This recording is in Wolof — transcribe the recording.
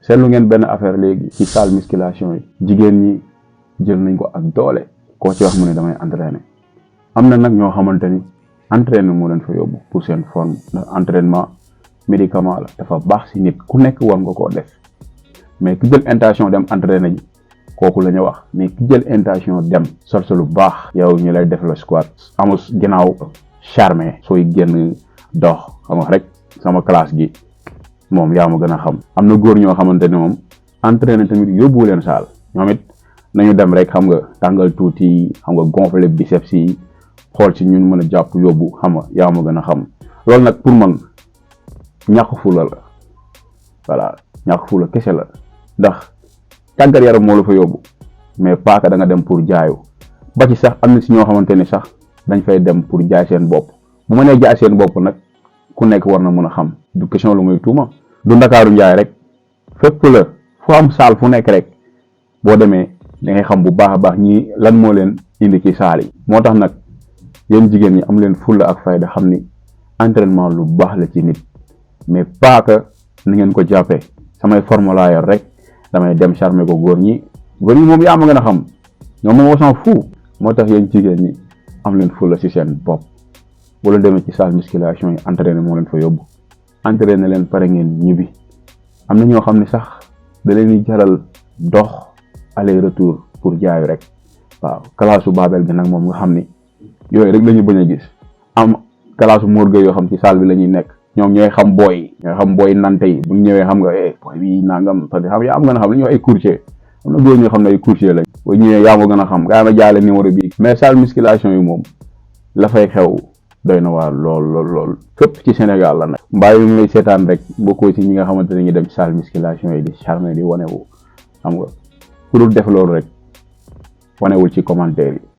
seetlu ngeen benn affaire léegi ci salle musculation yi jigéen ñi jël nañ ko ak doole koo ci wax mu ne damay entraîner am na nag ñoo xamante ni entraîner moo leen fa yóbbu pour seen forme ndax entraînement médicament la dafa baax si nit ku nekk war nga koo def mais ki jël intention dem entraîner ji kooku la ñu wax mais ki jël intention dem sol lu baax yow ñu lay def la squat amul ginnaaw charmé sooy génn dox xam nga rek sama classe gi moom yaa ma gën a xam am na góor ñoo xamante ne moom entraîner tamit yóbbu leen saal ñoom it nañu dem rek xam nga tàngal tuuti xam nga gonfler biceps yi xool ci ñun mën a jàpp yóbbu xam nga yaa ma gën a xam loolu nag pour man ñàkk fula la voilà ñàkk fula kese la ndax tàggat yaram moo la fa yóbbu mais paaka da nga dem pour jaayu ba ci sax am na si ñoo xamante ni sax dañ fay dem pour jaay seen bopp bu ma nee jaay seen bopp nag ku nekk war na mën a xam du question lu muy tuuma du ndakaaru njaay rek fépp la fu am saal fu nekk rek boo demee da ngay xam bu baax a baax ñii lan moo leen indi ci saal yi moo tax nag yéen jigéen ñi am leen fulla ak fayda xam ni entraînement lu baax la ci nit mais paaka ni ngeen ko jàppee samay forme laa yor rek damay dem charmer ko góor ñi moom yaa ma gën a xam ñoom moom s'en fout moo tax yéen jigéen ñi am leen fulla ci seen bopp bu leen demee ci salle musculation yi entraîner moo leen fa yóbbu entraîner leen pare ngeen ñibbi am na ñoo xam ne sax da leen di jaral dox aller retour pour jaayu rek waaw kalaasu Babel gi nag moom nga xam ni yooyu rek la ñu bañ a gis am kalaasu morgue yoo xam ci salle bi la ñuy nekk ñoom ñooy xam booy nante yi bu ñu ñëwee xam nga booy bi nangam parce que xam yaa am nga a xam ne ñoo ay courtier am na góor ñoo xam ne ay courtier lañ bu ñëwee yaa ma gën a xam gaa ma jaale numéro bi mais salle musculation yi moom la fay xew doy na waar lool fépp ci Sénégal la nag mbaa yi mu lay seetaan rek bokkoo ci ñi nga xamante ne ñu dem ci salle musculation yi di charmer di wanewu xam nga ku dul def loolu rek wanewul ci commentaire yi